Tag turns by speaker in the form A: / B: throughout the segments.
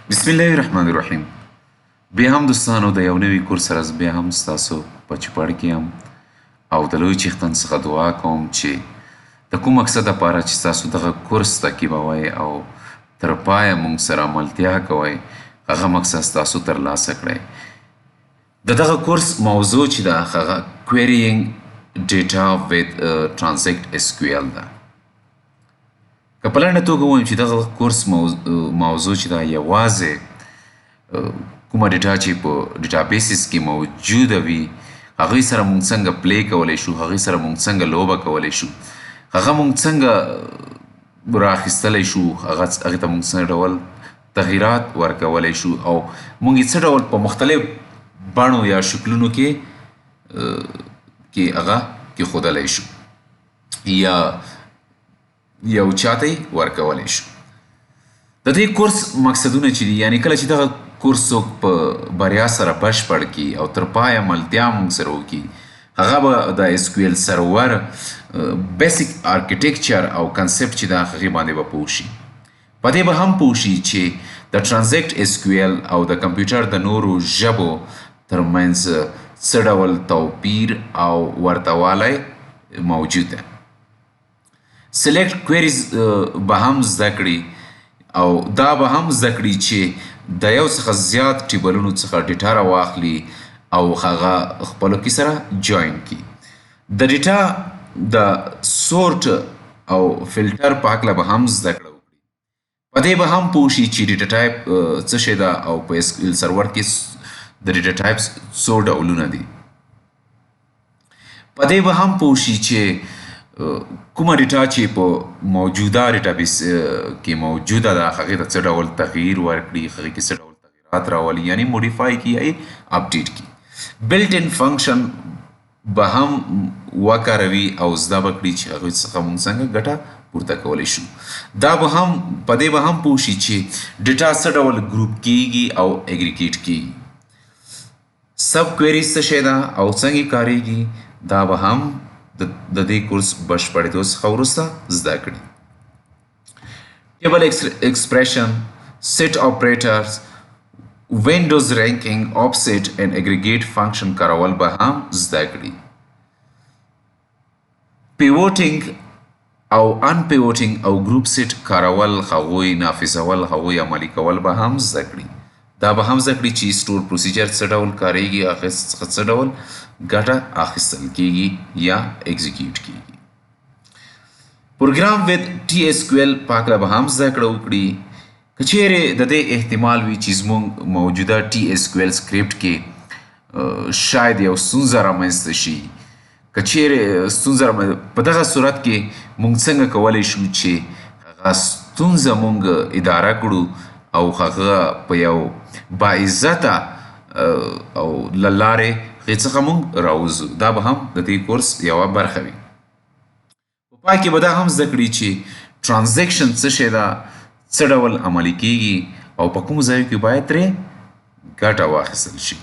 A: بسم الله الرحمن الرحیم. بیا هم دوستانو، د یو نوي کورس سره بیا هم ستاسو په چوپړ کې یم او د لوی چښتن څخه دعا کوم چې د کوم مقصد لپاره چې تاسو دغه کورس تعقیبوئ او تر پایه مونږ سره ملتیا کوئ، هغه مقصد تاسو ترلاسه کړئ. د دغه کورس موضوع چې ده، هغه Querying Data with Transact SQL ده. که په لنډه توګه ووایم چې دغه کورس موضوع چې ده، یوازې کومه ډیټا چې په databases کې موجوده وي، هغې سره مونږ څنګه play کولی شو، هغې سره مونږ څنګه لوبه کولی شو، هغه مونږ څنګه راخیستلی شو، هغه هغې ته مونږ څه ډول تغیرات ورکولی شو او مونږ یې څه ډول په مختلف بڼو یا شکلونو کې هغه کېښودلی شو یا یو چاته یې ورکولی شو. د دې کورس مقصدونه چې دي، یعنی کله چې دغه کورس څوک په بریا سره بشپړ کړي او تر پایه ملتیا مونږ سره وکړي، هغه به د SQL Server basic architecture او concept چې ده، هغې باندې به پوه شي. په دې به هم پوه شي چې د Transact SQL او د کمپیوټر د نورو ژبو ترمنځ څه ډول توپیر او ورته والی موجود ده. Select queries به هم زده کړي او دا به هم زده کړي چې د یو څخه زیات table ونو څخه ډیټا راواخلي او هغه خپلو کې سره join کړي. د ډیټا د sort او فلټر په هکله به هم زده کړه وکړي. په دې به هم پوه شي چې data type څه شی ده او په SQL Server کې د data types څو ډولونه دي. په دې به هم پوه شي چې کومه ډیټا چې په موجوده database کې موجوده ده، هغې ته څه ډول تغییر ورکړي، هغې کې څه ډول تغییرات راولي، یعنی modify کړي یا update کړي. Built in function به هم وکاروي او زده به کړي چې هغوی څخه مونږ څنګه ګټه پورته کولی شو. دا به هم په دې به هم پوه شي چې ډیټا څه ډول group کیږي او aggregate کیږي، sub queries څه شی ده او څنګه کاریږي. دا به هم د دې کورس بشپړېدو څخه وروسته زده کړي. Table expression، set operators، windows ranking، offset and aggregate function کارول به هم زده کړي. Pivoting او unpivoting او group set کارول، هغوی نافذول، هغوی عملي کول به هم زده کړي. دا به هم زده کړي چې store procedure څه ډول کاریږي، هغې څخه څه ډول ګټه اخیستل کیږي یا execute کیږي. Program with T-SQL په هکله به هم زده کړه وکړي. که چیرې د دې احتمال وي چې زموږ موجوده T-SQL script کې شاید یو ستونزه رامنځته شي، که چیرې ستونزه په دغه صورت کې مونږ څنګه کولی شو چې هغه ستونزه مونږ اداره کړو او هغه په یو باعزته او له لارې هغې څخه مونږ راوځو، دا به هم د دې کورس یوه برخه وي. په پای کې به دا هم زده کړي چې transaction څه شی ده، څه ډول عملي کیږي او په کومو ځایو کې باید ترې ګټه واخیستل شي.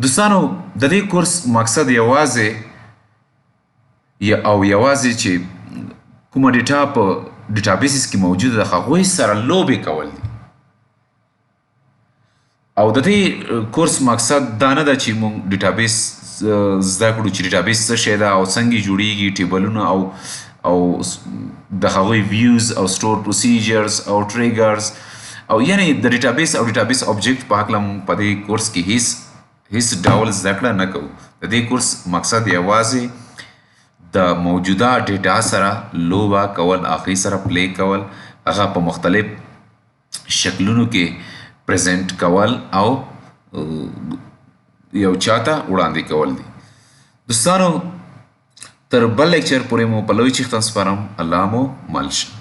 A: دوستانو، د دې کورس مقصد یوازې او یوازې چې کومه ډیټا په databases کې موجوده ده، هغوی سره لوبې کول دي. او د دې کورس مقصد دا نه ده چې مونږ database زده کړو چې database څه شی ده او څنګه جوړیږي، table ونه او د هغوی views او store procedures او triggers او یعنی د database او database object په هکله مونږ په دې کورس کې هیڅ هیڅ ډول زده کړه نه کوو. د دې کورس مقصد یوازې د موجوده ډیټا سره لوبه کول، هغې سره play کول، هغه په مختلف شکلونو کې present کول او یو چاته وړاندې کول دي. دوستانو، تر بل lecture پورې مو په لوی چښتن سپارم. الله مو مل شه.